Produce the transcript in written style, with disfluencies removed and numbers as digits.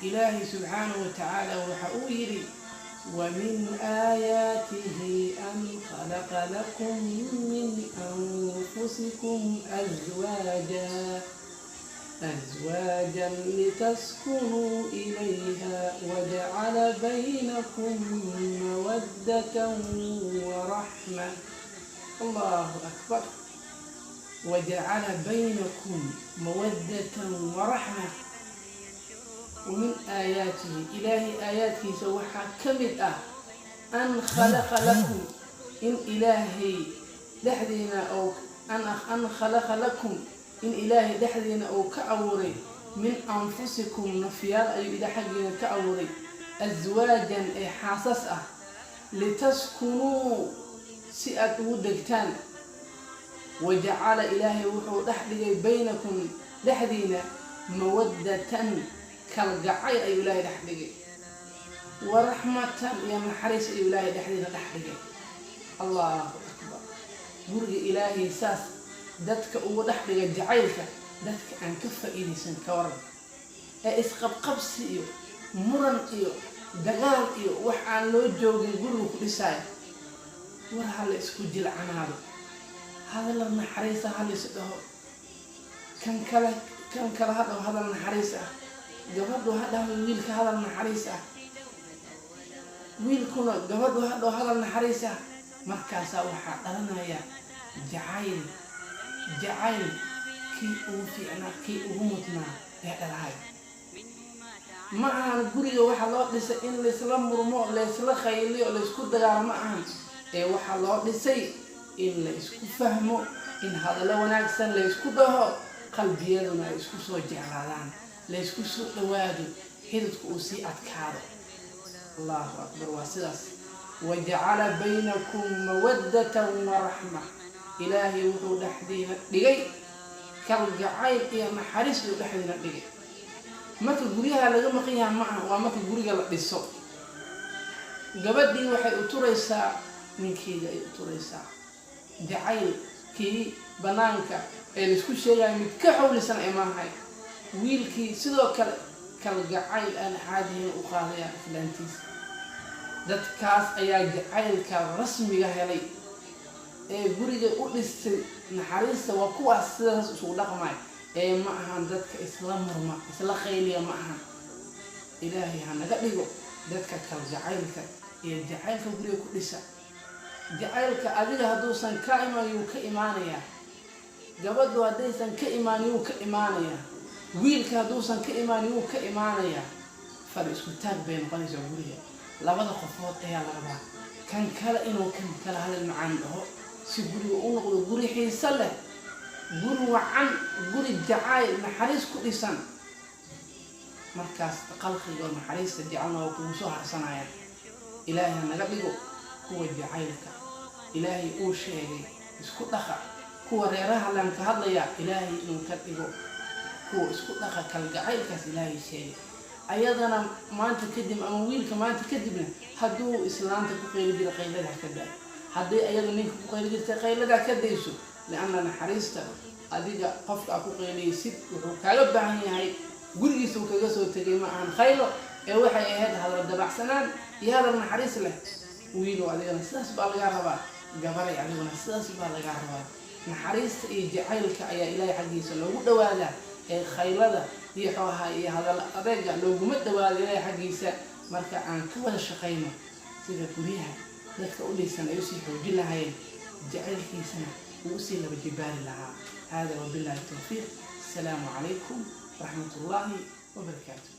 Ilaahay subxaanahu wa tacaala waxa uu yidhi: ومن آياته أن خلق لكم من أنفسكم أزواجا لتسكنوا إليها وجعل بينكم مودة ورحمة. الله أكبر. وجعل بينكم مودة ورحمة. ومن آياته، إلهي آياته waxaa ka mid ah أن خلق لكم، in Ilaahay dhexdiina oo أن خلق لكم، in Ilaahay dhexdiina uu ka abuuray من أنفسكم، nafyaal ayuu ila xaggiina ka abuuray، أزواجا ee xaasas ah، لتسكنوا، si aad ugu degtaan، وجعل، Ilaahay wuxuu dhex dhigay، بينكم، dhexdiina، مودة، kalgacayl ayuu Ilaahay dhex dhigay، ورحمة، iyo naxariis ayuu Ilaahay dhexdiina dhex dhigay. Allahu akbar. Guriga Ilaahay saas dadka ugu dhex dhigay jacaylka, dadka aan ka faa'iidaysan ka waran, ee isqabqabsi iyo muran iyo dagaal iyo wax aan loo joogin guriga ku dhisaayo? War ha la isku jilcanaado, hadalla naxariisa ha la is dhaho, kan kale kan kale ha dhaho hadal naxariis ah, gabadhu ha dhahdo wiilka hadal naxariis ah, wiilkuna gabadhu ha dhaho hadal naxariis ah. Markaasaa waxaa dhalanaya jacayl, jacayl kii ugu fiicnaa, kii ugu mudnaa ee dhalahay. Ma ahan guriga waxaa loo dhisay in laysla murmo, laysla khayliyo, laysku dagaalo, ma ahan. Ee waxaa loo dhisay in la isku fahmo, in hadallo wanaagsan laysku dhaho, qalbiyaduna ay isku soo jeclaadaan, laysku soo dhawaado, xididku uu sii adkaado. Allahu akbar. Waa sidaas. وجعل بينكم مودة ورحمة. Ilaahay wuxuu dhexdiina dhigay kalgacayl iyo naxariis uu dhexdiina dhigay. Marka guryaha laga maqan yaha ma aha, waa marka guriga la dhiso. Gabadhii waxay u turaysaa ninkeeda, ay u turaysaa jacaylkii banaanka ee laisku sheegayo mid ka xawlisan ay maahay. Wiilkii sidoo kale kalgacayl aan caadihin u qaadaya islaantiisa. Dadkaas ayaa jacaylka rasmiga helay ee guriga u dhistay naxariista. Waa kuwaas sidaas isugu dhaqmay ee ma ahan dadka isla murma, isla khayliya ma ahan. Ilaahay ha naga dhigo dadka kalgacaylka iyo jacaylka guriga ku dhisa. Jacaylka adiga hadduusan ka imaan, yuu ka imaanayaa? Gabadhu haddaysan ka imaan, yuu ka imaanayaa? Wiilka hadduusan ka imaan, yuu ka imaanayaa? Far isku taag bay noqonaysaa guriga. Labada qofood ayaa la rabaa kan kale inuu kan kale hadal macaan dhaho, si guriga u noqdo guri xiiso leh, guri wacan, guri jacayl naxariis ku dhisan. Markaas qalqiga oo naxariista jecelna waa kugu soo harsanayaan. Ilaahay ha naga dhigo kuwa jacaylka Ilaahay uu sheegay isku dhaqa. Kuwa reeraha laan ka hadlayaa, Ilaahay inuu ka dhigo kuwa isku dhaqa kalgacaylkaas Ilaahay sheegay. Ayadana maanta kadib ama wiilka maanta kadibna, hadduu islaanta ku qayli jira, qaylada ha ka daayo. Haddii ayadu ninka ku qayli jirtay, qayladaa ka dayso, lianna naxariista adiga qofka aa ku qayliyaysid wuxuu kaaga baahan yahay gurigiisa uu kaga soo tegay ma ahan khaylo, ee waxay ahayd hadal dabacsanaan iyo hadal naxariis leh. Wiilow, adigana sidaas baa lagaa rabaa. Gabaray, adiguna sidaas baa lagaa rabaa. Naxariista iyo jacaylka ayaa Ilaahay xaggiisa loogu dhawaadaa, ee khaylada iyo xooha iyo hadal adeega looguma dhawaado Ilaahay xaggiisa. Marka aan ka wada shaqayno sida guryaha dadka u dhisan ay usii xoojin lahaayeen, jacaylkiisana uu usii laba jibaari lahaa. Hada wabillahi towfiiq. Asalaamu calaykum waraxmat ullaahi wabarakaatu.